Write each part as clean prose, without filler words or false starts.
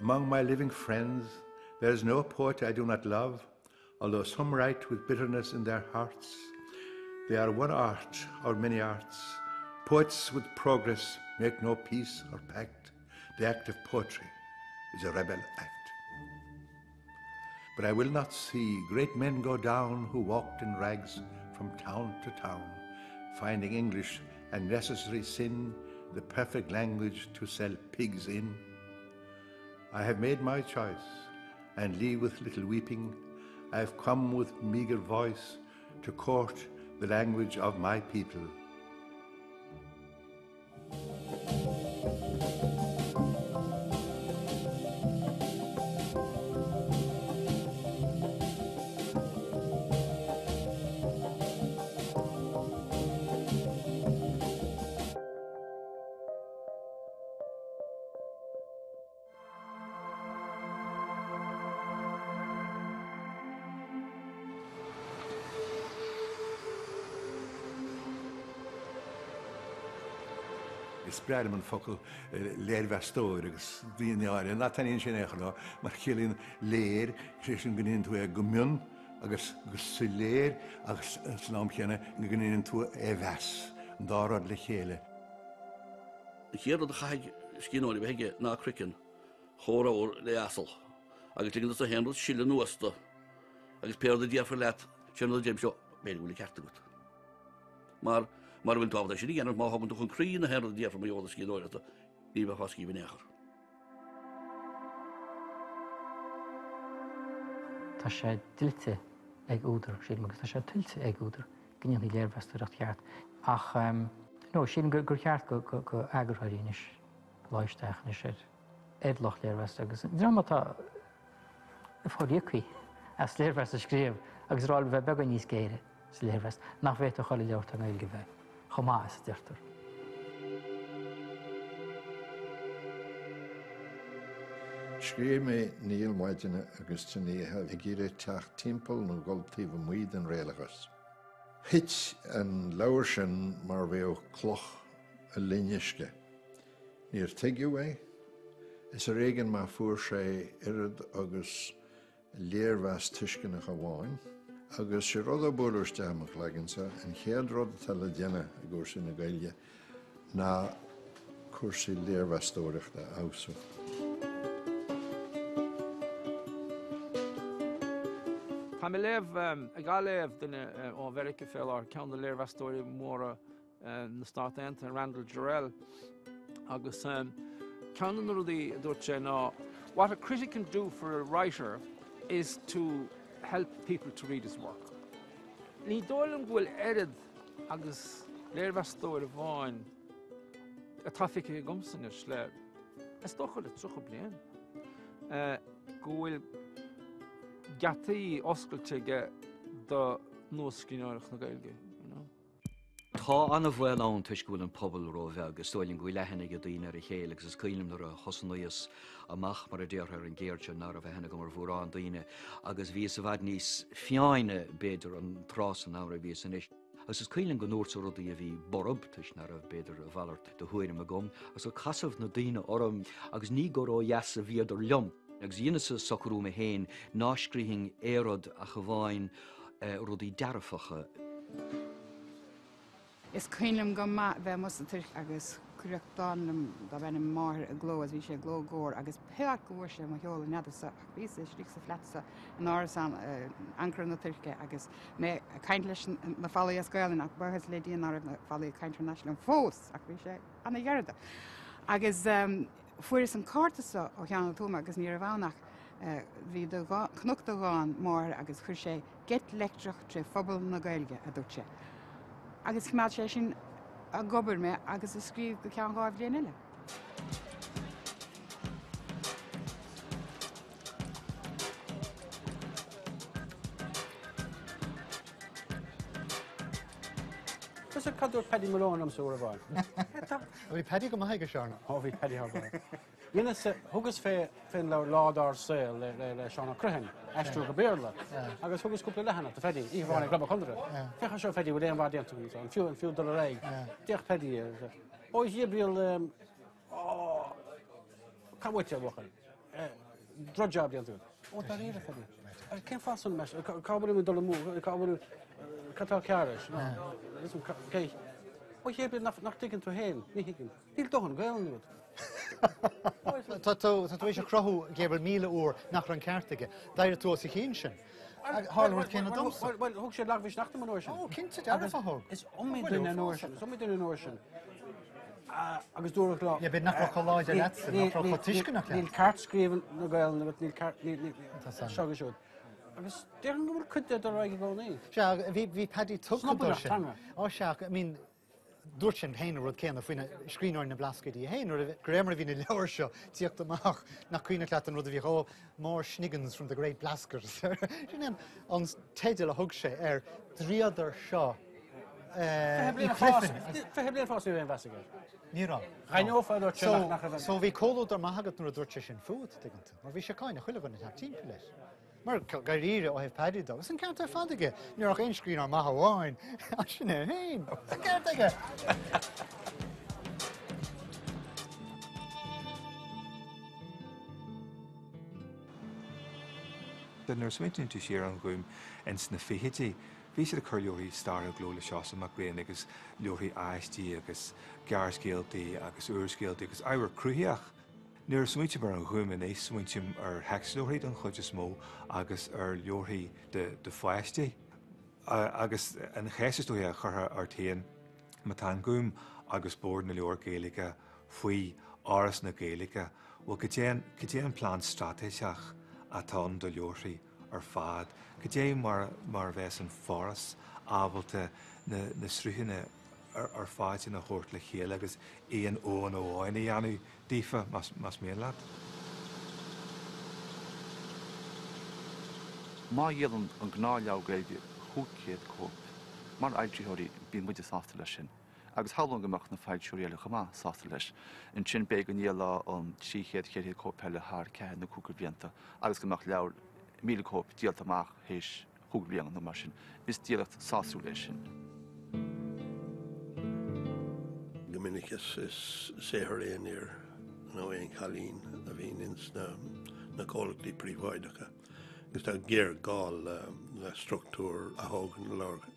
Among my living friends, there is no poet I do not love, although some write with bitterness in their hearts. They are one art, or many arts. Poets with progress make no peace or pact. The act of poetry is a rebel act. But I will not see great men go down who walked in rags from town to town, finding English a necessary sin, the perfect language to sell pigs in. I have made my choice, and leave with little weeping. I have come with meagre voice to court the language of my people. Is breá liom an focal léirmheastóir agus daoine áirithe nach dtaitníonn sé in aon chor leo mar ciallaíonn léir, sé sin go ndéanann tú é go mion agus go soiléir agus san am chéanna go ndéanann tú é a mheas, an dá rud le chéile. An chéad rud a chaithfidh scríbhneoir a bheith aige ná craiceann chomh ramhar le asal, agus ligean duit na haon rud sileadh anuas do, agus pé rud a déarfar leat, sé an rud a deirimse, b'fhéidir go bhfuil an ceart agat. Mar, mara bhfuil tú ábalta é sin a dhéanamh, má thugann tú chun croí na haon rud a déarfar mar gheall ar scríbhneoireachta, ní bheifeá ag scríobh in aon chor. Tá sé dlite ag údar, sílim, agus tá sé tuillte ag údar go ndéanfaí léirmheastóireacht cheart. Ach, no, sílim gur cheart go eagarthóirí anois luí isteach anois ar ar lucht léirmheasa agus an dream atá ag fáil íoctha as léirmheas a scríobh agus a rá leo bheith beagán níos géire sa léirmheas, nach bhféadfadh chuile leabhar atá i nGaeilge a bheith chomh maith is a deirtear. Scríobh mé Níl Maidine agus San Oíche ag iarraidh teacht timpeall nó dhul taobh amuigh den réalachas. Thit an leabhar sin mar bheadh cloch i linn uisce. Níor tuigeadh é. Is ar éigean má fuair sé oiread agus léirmheas tuisceanach amháin. Agus sé rud a buaileadh isteach i mo chloigeannsa, an chéad rud atá le déanamh i gcúrsaí na Gaeilge ná cúrsaí léirmheastóireachta a fheabhsú. Tá mé léamh, ag athléamh duine ó Mheiriceá fé láthair, ceann de léirmheastóirí móra na Stát Aontaithe, Randall Jarrell, agus ceann de na rudaí a dúirt sé ná What a critic can do for a writer is to help people to read his work. Ní dóigh liom go bhfuil oiread agus léirmheastóir amháin atá feicthe agamsa anois le, is dócha le 30 bliain, go bhfuil geataí oscailte aige do nuascríbhneoireacht na Gaeilge. You know? Tá an-bhaol ann toisc go bhfuil an pobal róbheag. Is dóigh liom go bhfuil aithne ag daoine ar a chéile agus is cuimhin liom nuair a thosnaíos amach, mar a déarfá, ar an gceird seo ná raibh aithne agam ar mhórán daoine agus bhíos i bhfad níos fiáine, b'fhéidir, an tráth san ná mar a bhíos anois. Agus is cuimhin liom go ndúrtsa rudaí a bhí borb toisc ná raibh, b'fhéidir, a mhalairt de thuairim agam agus gur casadh na daoine orm agus ní go ródheas a bhíodar liom. Agus dheineas-sa socrú mé féin ná scríobhainn aon rud ach amháin rudaí dearfacha. Is cuimhin liom go maith bheith amuigh sa Tuirc agus cuireadh dán liom darb ainm Máthair i gcló agus bhí sé i gcló i gComhar agus pé áit go bhfuair sé mo sheoladh n'fheadarsa ach bhíos istigh sa flat so in árasán Ankara na Tuirce agus mé ag caint leis na fallaí as Gaolainn ach buíochas le Dia ná raibh na fallaí ag caint thar n-ais liom fós ach bhí sé ana ghearrda agus fuaireas an cárta so ó Sheán Ó Tuama agus ní raibh ann ach bhí do chonac do dhán Máthair agus chuir sé geit leictreach tré phobal na Gaeilge, a dúirt sé. Agus choimeád sé sin ag obair mé agus ag scríobh go ceann 2 bhliain eile. Tusa cad dúirt Paddy Malone liomsa uair amháin? Bhí Paddy go maith aige Seán. Ó bhí Paddy thar barr. Dheineas, thugas fé fén leabhar Lá Dár Saol le le Seán Ó Criomhthain, aistriú go Béarla, agus thugas cúpla leathanach do Phaddy, oíche amháin i gClub an Chonartha. Féach air seo Phaddy, bhfuil aon mhaith déanta agam anseo, an fiú an fiú dul ar aghaidh? D'fhéach Paddy air. Ó a Ghabriel, ó, cá bhfuil tú, a bhuachaill? Droch-jab déanta agat. Ó, dáiríre, Phaddy. Cén fáth san, meas, cá bhfuil muid dul amú, cá bhfuil, cad tá cearr leis? Listen, cé, ó chéad nach dtuigeann tú féin, ní thuigim. Níl dóthain Gaelainn agat. Tá tú tar éis a chruthú, Gabriel, 1,000 uair nach raibh an ceart aige. D'éirigh tú os a chionn sin. Tharla an rud céanna domsa. Bhuel, thug sé lagmhisneach dom an uair sin. Ó, cinnte, dearfa a thug. Is iomaí duine an uair sin, is iomaí duine an uair sin. Agus dúradh leo. Yeah, b'fhéidir nach raibh chomh láidir leatsa, nach raibh chomh tuisceanach leat. Níl ceart scríobh na Gaelainne agat, níl ceart, níl, seo agus siúd. Agus déarfainn go bhfuil cuid de ar aghaidh i gcónaí. Sea, bhí Paddy tugtha dó sin. Ó, sea, I mean, Dúirt sé féin an rud céanna faoi scríbhneoirí na mBlascaodaí féin, nuair a de réir mar a bhí na leabhair seo ag tíocht amach, nach cuimhneach leat an rud a bhíodh, oh, more schniggins from the great Blasket. Sin é an teideal a thug sé ar dríodar seo Uí Chriomhthain. 20 bliain fós ní raibh aon mheas aige air. Ní raibh. D'aithneofá dúirt sé nach raibh. So bhí comhluadar maith agat nuair a dúirt sé sin fút, tuigeann tú, mar bhí sé ag cáineadh chuile dhuine ag teacht timpeall air. Mar dháiríre ó thaobh Paddy de, agus an ceart ar fad aige, ní raibh ach aon scríbhneoir maith amháin, ach sin é féin. An ceart aige! Nuair a smaointíonn tú siar ar an Ghúm ins na fichidí, bhí siad ag cur leabharthaí staire i gcló le Seosamh Mac Grianna agus leabharthaí aistí agus gearrscéaltaí agus úrscéaltaí agus ábhar cruthaitheach. Nuair a smaointím ar an Ghúm anois, smaointím ar théacsleabharthaí don chuid is mó agus ar leabharthaí do pháistí. Agus an cheist is dóiche a chuirfeá ort féin, má tá an Gúm agus Bord na Leabhar Gaeilge faoi Fhoras na Gaeilge, bhuel cad é cad é an plean straitéiseach atá ann do leabharthaí ar fad? Cad é mar mar a bheas an Foras ábalta na na sruthanna ar fad sin a thabhairt le chéile agus aon abhainn amháin a dhéanamh daofa, más mian leat. Má dhíolann an gnáthleabhar Gaeilge 500 cóip, mar fhoilsitheoirí, bíonn muide sásta leis sin. Agus shamhlóinn go mbeadh na foilsitheoirí eile chomh maith sásta leis. Ansin b'fhéidir go ndíolfá an 300, 400 cóip eile thar ceathair nó cúig bhlianta agus go mbeadh leabhar 1,000 cóip díolta amach théis chúig bliana nó mar sin. Is díolaíocht sásúil é sin. Go minic is saothar aon fhir nó aon chailín a bhíonn ins na comhlachtaí príobháideacha agus tá géarghá le struchtúr a thógann na leabhair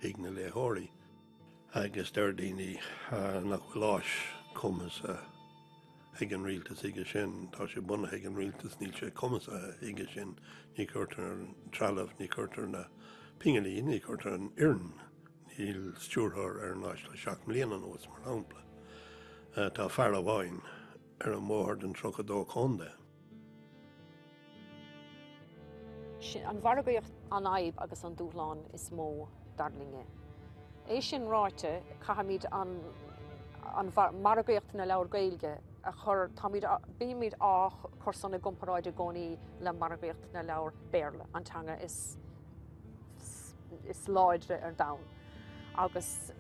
chuig na léitheoirí. Agus deir daoine nach bhfuil áis cumasaithe ag an rialtas chuige sin. Tá sé bunaithe ag an rialtas, níl sé cumasaithe chuige sin. Ní chuirtear an trealamh, ní chuirtear na pinginí, ní chuirtear an fhoireann. Níl stiúrthóir ar an áis le 7 mbliana anuas, mar shampla. Tá fear amháin ar an mbóthar don 32 contae. Sin an mhargaíocht an fhadhb agus an dúshlán is mó, dar linne. É sin ráite, caithfimid an an margaíocht na leabhar Gaeilge a chur, táimid, bímid á cur san i gcomparáid i gcónaí le margaíocht na leabhar Béarla, an teanga is is láidre ar domhan. Agus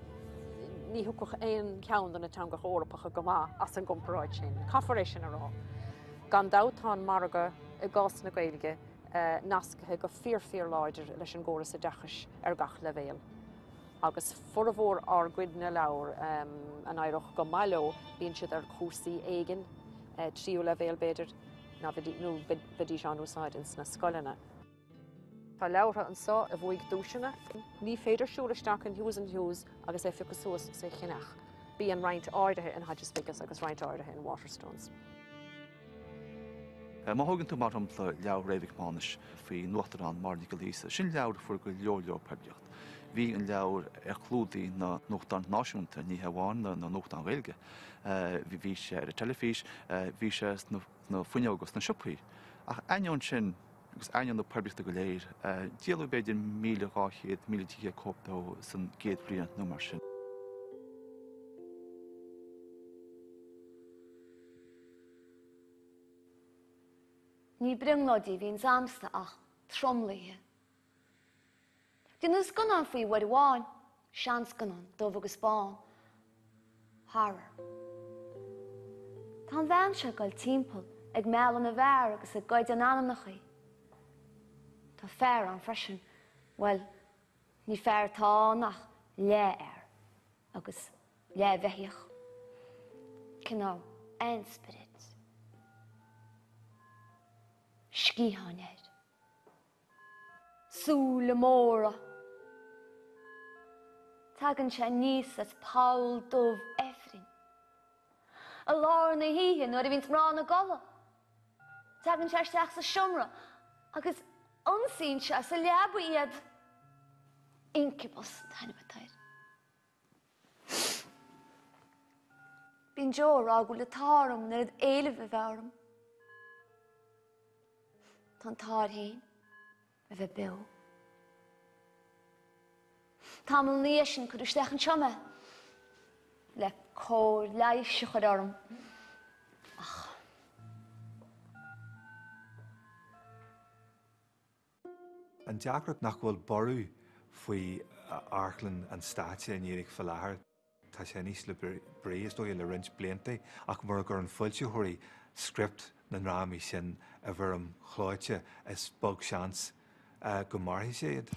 ní thiocfadh aon cheann de na teangacha Eorpacha go maith as an gcomparáid sin. Caithfear é sin a rá. Gan dabht tá an margadh i gcás na Gaeilge nascaithe go fíor fíor láidir leis an gcóras oideachais ar gach leibhéal. Agus formhór ár gcuid na leabhar a n-éireodh go maith leo, bíonn siad ar chúrsaí éigin, tríú leibhéal b'fhéidir, nó bheidís á n-úsáid ins na scoileanna. Tá leabhartha anso a bhuaigh duaiseanna. Ní féidir siúl isteach in Hughes and Hughes agus é a phiocadh suas is é a cheannach. Bíonn roinnt áirithe in Hodges Figgis agus roinnt áirithe in Waterstones. Má thógann tú, mar shampla, leabhar Ray Mhic Mánais faoin Uachtarán Máire Nic Giolla Íosa, sin leabhar a fuair go leor leor poiblíocht. Bhí an leabhar ar chlúdaigh na nuachtán náisiúnta, ní hamháin na nuachtáin Ghaeilge. Bhí sé ar an teilifís, bhí sé sna fuinneoga sna siopaí. Ach ainneoin sin, Agus ainneoin na poiblíochta go léir, díoladh b'fhéidir 1,200, 1,300 cóip dó san gcéad bhliain nó mar sin. Ní brionglóidí a bhíonns a'msa ach tromluithe. Deineadh scannán faoi uair amháin, seanscannán, dubh agus bán. Horror. Tá an bhean seo ag dul timpeall ag mealladh na bhfear agus ag goid a n-anamnachaí. Tá fear ann freisin, bhuel, ní fear atá ann ach leathfhear agus leathbheithíoch. Cineál ainspiorad. Sciatháin air. Súile móra. Tagann sé aníos as poll dubh Aifrinn. I lár na hoíche nuair a bhíonns mná ina gcodladh, tagann sé isteach sa seomra agus ionsaíonn sé sa leaba iad. Incubus an t-ainm atá air. Bíonn Joe ag rá go bhfuil an t-ádh orm an oiread éilimh a bheith orm. Tá an t-ádh air féin a bheith beo. Tamall ina dhiaidh sin cuireadh isteach anseo mé le cóir leighis a chur orm. Ach. An deacracht nach bhfuil borradh faoi amharclann an stáitse in Éirinn faoi láthair. Tá sé in ísle brí, is dóigh, le roinnt blianta, ach mura gcuireann foilsitheoirí script na ndrámaí sin i bhfoirm chlóite, is beag seans go mairfidh siad.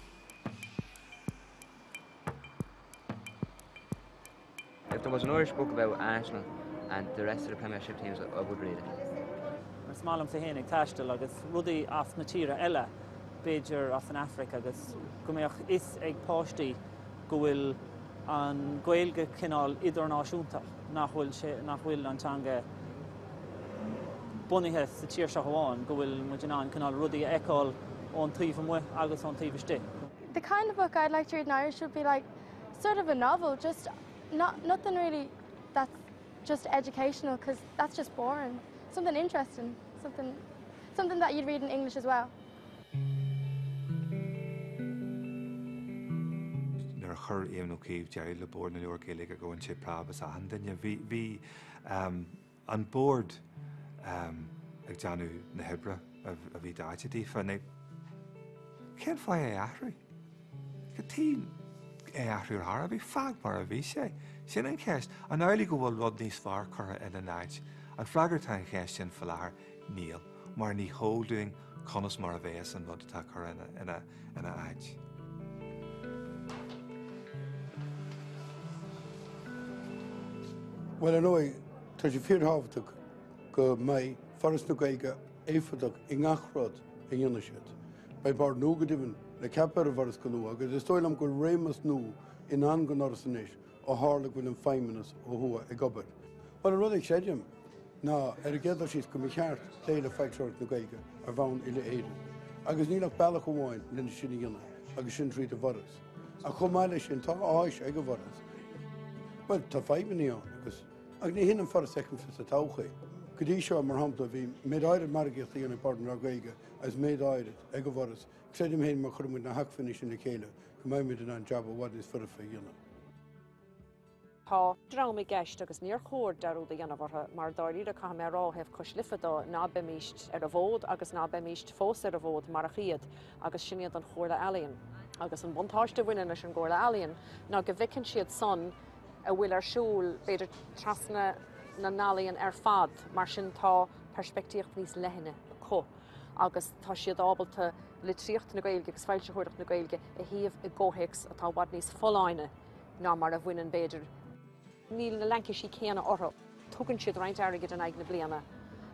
If there was an Irish book about Arsenal and the rest of the Premiership teams, I would read it. Is maith liomsa féin ag taisteal agus rudaí as na tíortha eile, b'fhéidir as an Afraic agus go mbeadh fhios ag páistí go bhfuil an Ghaeilge cineál idirnáisiúnta, nach bhfuil sé, nach bhfuil an teanga bunaithe sa tír seo amháin, go bhfuil muid in ann cineál rudaí a fheiceáil ón taobh amuigh agus ón taobh istigh. The kind of book I'd like to read in Irish would be like sort of a novel, just not nothing really that's just educational because that's just boring. Something interesting, something something that you'd read in English as well. Nuair a chuir Éamon Ó Cuív deireadh le Bord na Leabhar Gaeilge gur bhain sé preab as achan duine. Bhí bhí um, an Bord um, ag déanamh na hoibre a bhí ráite daofa. Now, cén fáth é a athrú? Cad chuige é a athrú ar chor ar bith? Fág mar a bhí sé. Sin an cheist. An amhlaidh go bhfuil rud níos fearr curtha ina n-áit? An freagra atá ar an cheist sin faoi láthair, níl, mar ní heol dúinn conas mar a bheas an rud atá curtha ina ina áit. Bhuel, ar ndóigh, tá sé fíorthábhachtach go mbeidh Foras na Gaeilge éifeachtach i ngach rud a dhéanfaidh siad. Beidh bord nua go deimhin le ceapadh ar an bhForas go luath agus is dóigh liom go bhfuil réimeas nua i ndán don Fhoras anois ó tharla go bhfuil an Feidhmeannas ó thuaidh ag obair. Bhuel, an rud a chreidim ná, ar an gcéad dul síos, go mba cheart plé le foilsitheoireacht na Gaeilge ar bhonn uile-Éireann. Agus níl ach bealach amháin lena sin a dhéanamh, agus sin tríd an bhForas. Ach chomh maith leis sin, tá áis ag an bhForas. Bhuel, tá fadhbanna ann, agus, ach ní hin an Foras a fheicimse sa todhchaí. Go dtí seo, mar shampla, bhí méid áirid margaíochta á dhéanamh ag Bord na Leabhar Gaeilge agus méid áirid ag an bhForas. Creidim féin má chuireann muid na hacmhainní sin le chéile, go mbeimid in ann jab i bhfad níos foirfe a dhéanamh. Tá dream i gceist agus níor chóir dearúd a dhéanamh orthu mar dáiríre caithfidh mé a rá ó thaobh Cois Life de ná beimíst ar an bhfód agus ná beimíst fós ar an bhfód marach iad agus sin iad an Chomhairle Ealaíon. Agus an buntáiste a bhaineann leis an gComhairle Ealaíon ná go bhfeiceann siad san a bhfuil ar siúl b'fhéidir trasna na n-ealaíon ar fad mar sin tá peirspictíocht níos leithne acu. agus tá siad ábalta litríocht na Gaeilge agus foilsitheoireacht na Gaeilge a shuíomh i gcomhthéacs atá i bhfad níos folláine ná mar a bhaineann, b'fhéidir. Níl na laincisí céanna orthu. Tugann siad roinnt airgid in aghaidh na bliana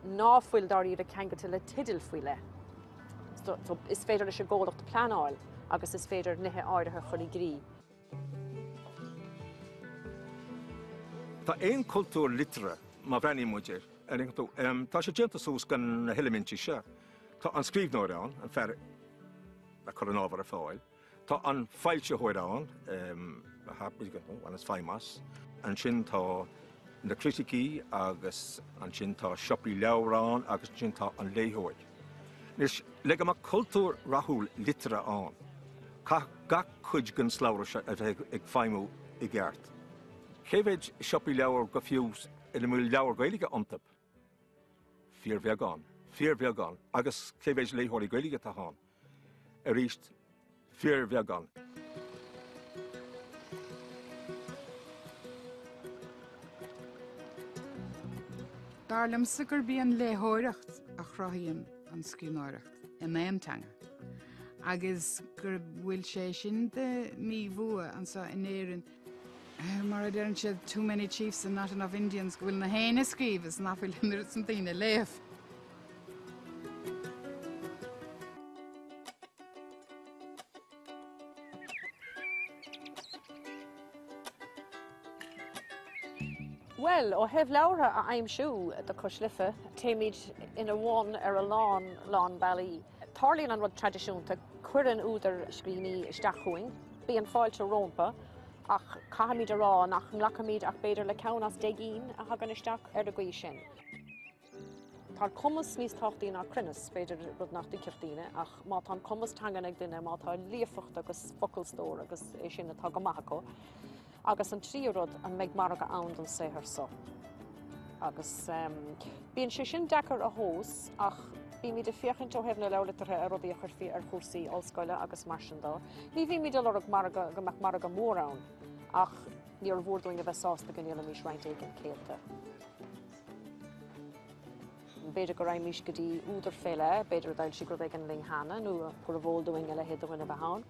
ná fuil dáiríre ceangailte le teideal faoi leith. So is féidir leis an gcomhlacht pleanáil agus is féidir nithe áirithe a chur i gcrích. Tá aon cultúr liteartha, má bhreathnaíonn muid air, An dtuigeann tú? Tá sé déanta suas de na heilimintí seo. Tá an scríbhneoir ann, an fear a chuir an ábhar ar fáil. Tá an foilsitheoir ann, a bhaineas feidhm as. Ansin tá na criticí agus ansin tá siopaí leabhar ann agus ansin tá an léitheoir. Anois, le go mbeadh cultúr rathúil liteartha ann, caithfidh gach cuid den slabhra seo a bheith ag feidhmiú i gceart. Cé mhéid siopaí leabhar go fiú ina bhfuil leabhair Ghaeilge iontu? Fíorbheagán. Fíorbheagán. Agus cé mhéid léitheoirí Gaeilge atá ann? Arís, fíorbheagán. Dar liomsa gurb í an léitheoireacht a chruthaíonn an scríbhneoireacht in aon teanga agus go bhfuil sé sin de mhíbhua anseo in Éirinn. Mar a deireann siad, too many chiefs and not enough Indians, go bhfuil na héinne ag scríobh is nach bhfuil an oiread san daoine ag léamh. Bhuel, ó thaobh leabhartha a aimsiú do Cois Life, téimid ina bhun ar a lán, lán bealaí. Tarlaíonn an rud traidisiúnta, cuireann údair scríbhinní isteach chugainn, bíonn fáilte rómpa, ach caithfimid a rá nach nglacaimid ach b'fhéidir le ceann as 10 gcinn a thagann isteach ar an gcaoi sin. Tá cumas níos tábhachtaí ná cruinneas, b'fhéidir, rud nach dtuigfeadh daoine, ach má tá an cumas teangan ag duine, má tá líofacht agus focalstór agus é sin atá go maith acu. Agus an tríú rud, an mbeidh margadh ann don saothar so? Agus bíonn sé sin deacair a thomhas ach bímid ag féachaint ó thaobh na leabhar liteartha ar rudaí a chuirfí ar chúrsaí ollscoile agus mar sin dó. Ní bhímid ag lorg margadh, go mbeadh margadh mór ann ach níor mhór dúinn a bheith sásta go ndíolfaimis roinnt éigin céadta. B'fhéidir go raghaimís go dtí údar fé leith, b'fhéidir a d'fhoilsigh rud éigin linn cheana nó gurbh eol dúinn a leithéid de dhuine a bheith ann,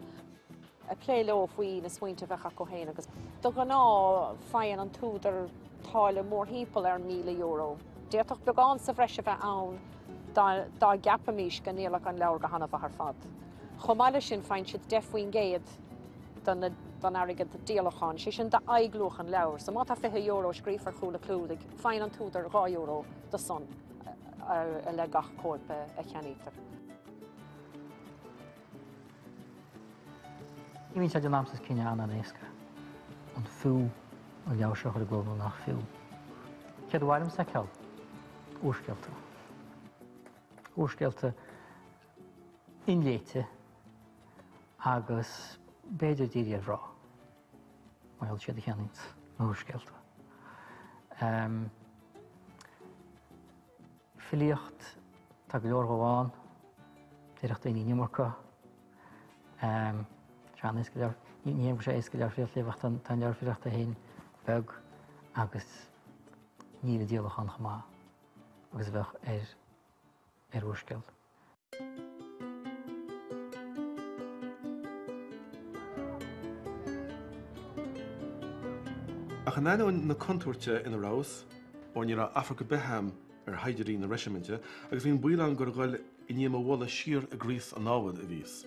ag plé leo faoi na smaointe a bheadh acu féin agus de ghnáth faigheann an t-údar táille mórthimpeall ar €1,000. D'fhéadfadh beagán sa bhreis a bheith ann dá gceapfaimís go ndíolfadh an leabhar go han-mhaith ar fad. Chomh maith leis sin faigheann siad 10% den airgead díolacháin, sé sin d'aghaidhluach an leabhair. So má tá €20 scríofa ar chúl an chlúdaigh, faigheann an t-údar €2 de san i leith gach cóip a cheannaítear. Ní bhíonn sé den am is cinneadh an-an-éasca an fiú an leabhar seo a chur i gcló nó nach fiú. Céard ba mhaith liomsa a fheiceáil? Úrscéalta. Úrscéalta inléite agus b'fhéidir dírithe ar mhná, mar gheall siad a cheannaíonns na húrscéalta. Filíocht, tá go leor dhó ann, déarfadh daoine an iomarca. Tá an-éasca leabhar, ní dhéanfaidh sé éasca leabhar filíochta a léamh ach tá an leabhar filíochta féin beag agus níl an díolachán chomh maith agus a bheadh ar ar úrscéal. Ach in ainneoin na contúirte ina rabhas, óir ní raibh amharc ar bith a'm ar shaighdiúirí na reisiminte, agus bhí an baol ann gur ag dhul i ndiaidh mo mhullaigh siar i gcrios an námhad a bhíos.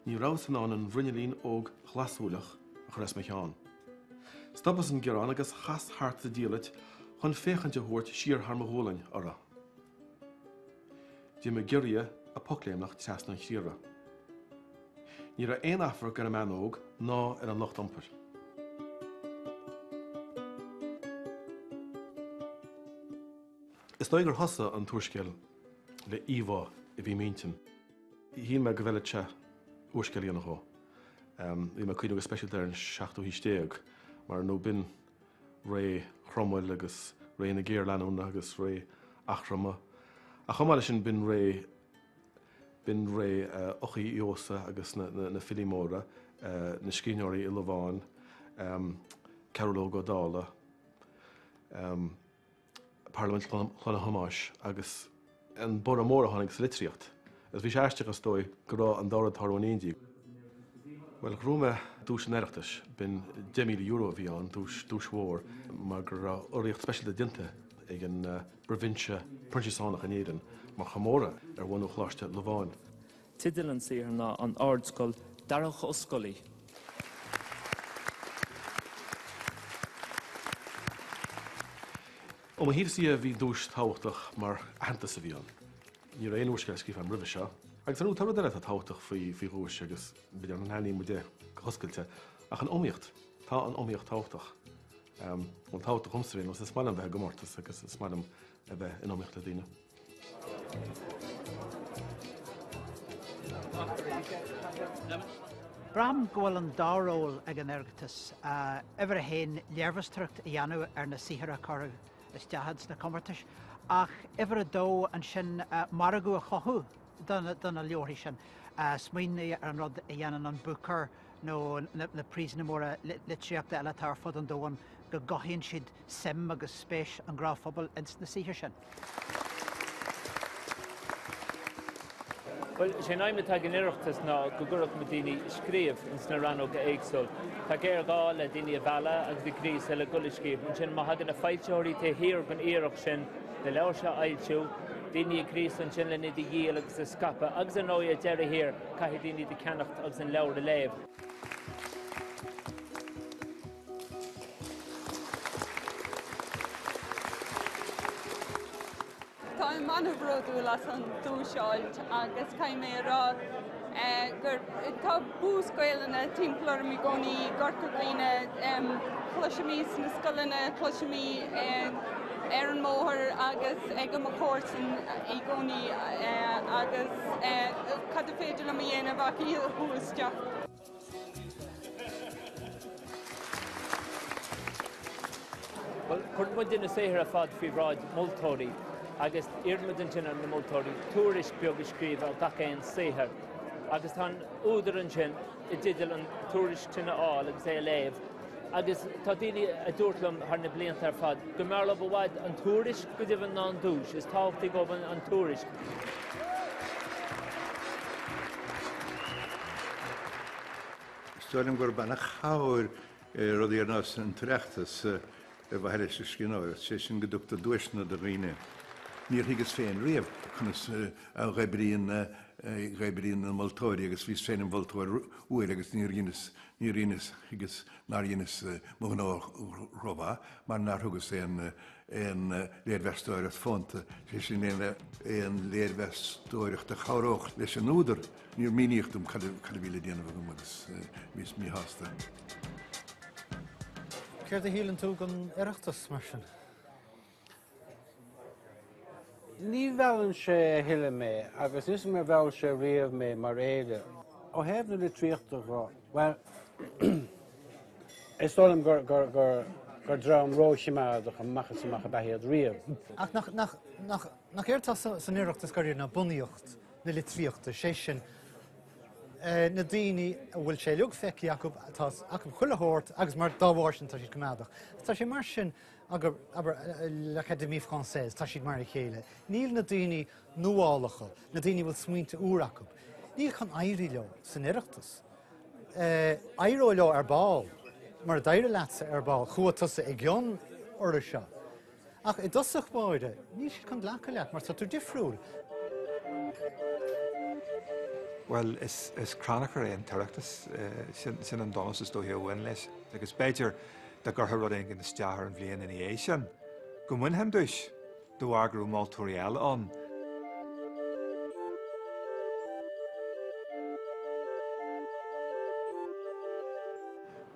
Ní rabhas in ann an bhruinnillín óg ghlas-shúileach a chur as mo cheann. Stopas an giorrán agus chas thart sa diallait chun féachaint a thabhairt siar thar mo ghualainn orthu. D'imigh giorria ag pocléimneach trasna an chriathraigh. Ní raibh aon amharc ar an mbean óg ná ar an lucht iompair. Is dóigh gur thosaigh an t-úrscéal le íomhá a bhí i m'intinn. Shíl mé go bhfeilfeadh sé úrscéal a dhéanamh dhó. Bhí mé ag cuimhneamh go speisialta ar an seachtú haois déag, mar nó b'in ré Chromwell agus ré na géarleanúna agus ré Eachroma. Ach chomh maith leis sin b'in ré b'in ré Eochaidh Uí Eodhasa agus na filí móra, na scríbhneoirí i Lováin, Cearbhall Óg Ó Dálaigh. Parlaimint Chlainne Thomáis agus an borradh mór a tháinig sa litríocht. Agus bhí sé aisteach, is dóigh, go raibh an dá rud ag tarlú in éindí. Bhuel, ghnóthaigh mé duais an Oireachtais, b'in €10,000 a bhí ann, duais, duais mhór, mar go raibh urraíocht speisialta déanta ag an bProibhinse Proinsiasánach in Éirinn mar chomóradh ar bhunú Choláiste Lováin. Teideal an tsaothair ná An Ardscoil, Darach Ó Scolaí. Ó mo thaobhsa dhe bhí an duais tábhachtach mar aitheantas a bhí ann. Ní raibh aon úrscéal scríofa agam roimhe seo. Agus ar ndóigh tá rud eile atá tábhachtach faoi faoi dhuais agus b'fhéidir nach n-aithníonn muid é go hoscailte ach an iomaíocht. Tá an iomaíocht tábhachtach. Bhuel tábhachtach dhomsa ar aon nós, is maith liom bheith i gcomórtas agus is maith liom a bheith in iomaíocht le daoine. Braithim go bhfuil an dá ról ag an Oireachtas, uimhir a haon, léirmheastóireacht a dhéanamh ar na saothair a cuireadh isteach ins na comórtais, ach uimhir a dó ansin margadh a chothú do na leabharthaí sin. Smaoinigh ar an rud a dhéanann an Booker nó na príosanna móra litríochta eile atá ar fud an domhain, go gcothaíonn siad suim agus spéis an ghnáthphobail ins na saothair sin. Bhuel, is é an aidhm atá ag an Oireachtas ná go gcuirfeadh muid daoine ag scríobh ins na rannóga éagsúil. Tá géarghá le daoine a mhealladh agus a ghríosadh le dul ag scríobh. Ansin má thagann na foilsitheoirí taobh thiar den iarracht sin na leabhair seo a fhoilsiú, daoine a ghríosadh ansin len iad a dhíol agus a scaipeadh agus ar ndóigh ar deireadh thiar caithfidh daoine iad a cheannacht agus an leabhar a léamh. an-bhródúil as an duais a fháilt agus caithfidh mé a rá gur tá bús Gaelainne timpeall orm i gcónaí i gCorca Dhuibhne, cloisim í sna scoileanna, cloisim í ar an mbóthar agus ag mo chomharsain i gcónaí agus cad a féidir liom a dhéanamh ach í a shú isteach. Bhuel, cuireann muid na saothair ar fad faoi bhráid moltóirí agus iarrann muid ansin ar na moltóirí tuairisc beag a scríobh ar gach aon saothar. Agus tá an údar ansin i dteideal an tuairisc sin a fháil agus é a léamh. Agus tá daoine a dúirt liom thar na blianta ar fad go mb'fhearr leo i bhfad an tuairisc go deimhin ná an duais, is tábhachtaí dóibh an tuairisc. Is dóigh liom gurb an-chabhair rudaí ar nós an tOireachtas ar mhaithe leis an scríbhneoireacht, sé sin go dtugtar duaiseanna do dhaoine. Níor thuigeas féin riamh conas a dh'oibríonn dh'oibríonn na moltóirí agus bhíos féin im mholtóir uair agus níor dheineas níor dheineas thuigeas nár dheineas mo ghnó rómhaith mar nár thugas aon aon léirmheastóireacht fónta, sé sin aon aon léirmheastóireacht a chabhródh leis an údar. Níor míníodh dom cad a bhí le déanamh agam agus bhíos míshásta. Céard a shíleann tú den Oireachtas, mar sin? Ní mheallann sé a thuilleadh mé agus ní ar mheall sé riamh mé mar fhéile. Ó thaobh na litríochta dhe, bhuel, is dóigh liom gur, gur, gur, gur dream róchoimeádach amach is amach ab ea iad riamh. Ach nach, nach, nach, nach éard atá san Oireachtas dáiríre ná bunaíocht na litríochta, sé sin, na daoine a bhfuil sé uilig feicthe acu, tá acu chuile shórt agus mar dá bharr sin tá siad coimeádach. Tá sé mar sin abair, l'Académie Française, tá siad mar a chéile. Níl na daoine nuálacha, na daoine a bhfuil smaointe úra acu, níl chun éirí leo san Oireachtas. Éireoidh leo ar ball, mar a d'éirigh leatsa ar ball, chuaigh tusa i gcion orthu seo. Ach i dtosach báire, níl siad chun glacadh leat mar tá tú difriúil. Bhuel, is crannchur é an tOireachtas, sin an donas is dóiche a bhain leis. Agus b'fhéidir dá gcuirfeá rud éigin isteach ar an bhliain ina dhiaidh sin, go mbainfeá an duais, de bharr go raibh moltóirí eile ann.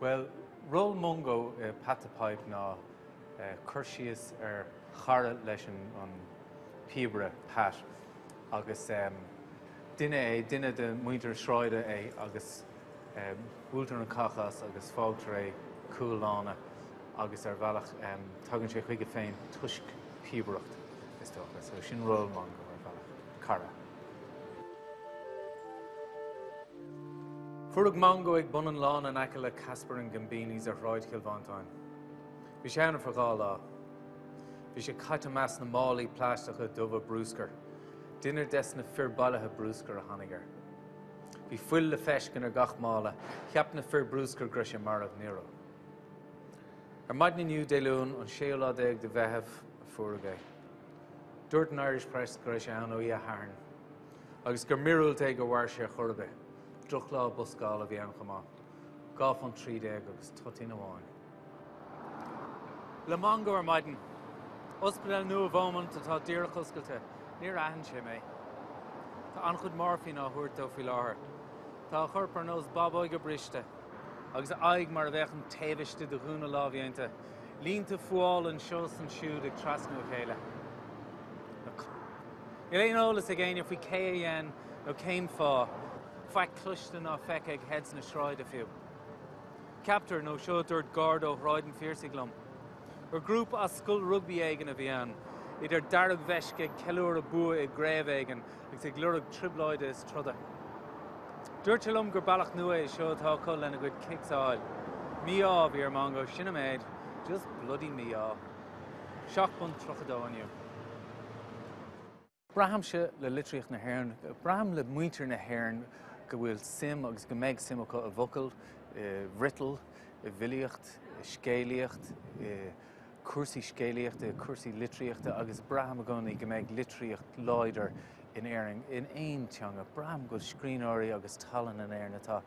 Bhuel, ról Mungo i Pat the Pipe ná cur síos ar chara leis an píobaire, Pat, agus duine é, duine de mhuintir na sráide é agus buailtear an cac as agus fágtar é cúl lána agus ar bhealach tagann sé chuige féin toisc píobaireacht, is dócha. So sin ról Mungo ar bhealach, cara. Fuaireadh Mongo ag bun an lána in aice le Caspar and Gambini's ar Shráid Chill Mhantáin. Bhí sé ann ar feadh 2 lá. Bhí sé caite i measc na málaí plaisteacha dubha brúscair. Duine des na fir bailithe brúscair a tháinig air. Bhí fuil le feiscint ar gach mála, cheap na fir brúscair go raibh sé marbh, ní raibh. Ar maidin inniu, Dé Luain, an séú lá déag de Mheitheamh, a fuaireadh é. Dúirt an Irish Press go raibh sé ann ó oíche Shathairn, agus gur míorúilt é gur mhair sé ar chor ar bith. Drochlá buscála a bhí ann chomh maith. 2 phunt 13 agus toitín amháin. Le Mongo ar maidin. Ospidéal nua Bheaumont atá díreach oscailte. Níor aithin sé mé. Tá an-chuid moirfín á thabhairt dó faoi láthair. Tá a chorp ar nós babóige briste. Agus a aghaidh mar a bheadh an taobh istigh de ghúna lámhdhéanta. Línte fuála anseo is ansiúd ag trasnú a chéile. Níl aon eolas ag éinne faoi cé a dhein nó cén fáth. Faic cloiste ná feicthe ag heads na sráide fiú. Ceaptar, nó seo a dúirt Garda ó Shráid an Phiarsaigh liom, gur grúpa as scoil rugbaí éigin a bhí ann, iad ar deargmheisce ag ceiliúradh bua i gcraobh éigin agus ag lorg trioblóide is troda. Dúirt sé liom gur bealach nua é seo atá acu lena gcuid kicks a fháil. Mí-ádh a bhí ar Mongo, sin an méid, just bloody mí-ádh. £7.32 inniu. Braithimse le litríocht na hÉireann, braithim le muintir na hÉireann go bhfuil suim agus go mbeidh suim acu i bhfocail, i bhfriotal, i bhfilíocht, i scéalaíocht, i cúrsaí scéalaíochta, i cúrsaí litríochta agus braithim i gcónaí go mbeidh litríocht láidir in Éirinn in aon teanga. Braithim go bhfuil scríbhneoirí agus tallann in Éirinn atá.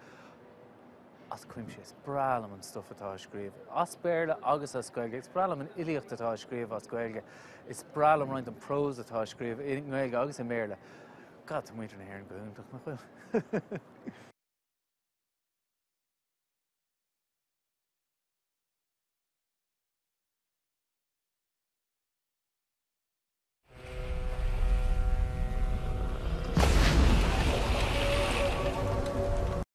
As cuimse, is breá liom an stuif atá á scríobh as Béarla agus as Gaeilge. Is breá liom an fhilíocht atá á scríobh as Gaeilge. Is breá liom roinnt den prós atá á scríobh i nGaeilge agus i mBéarla. God, tá muintir na hÉireann go hiontach, nach bhfuil?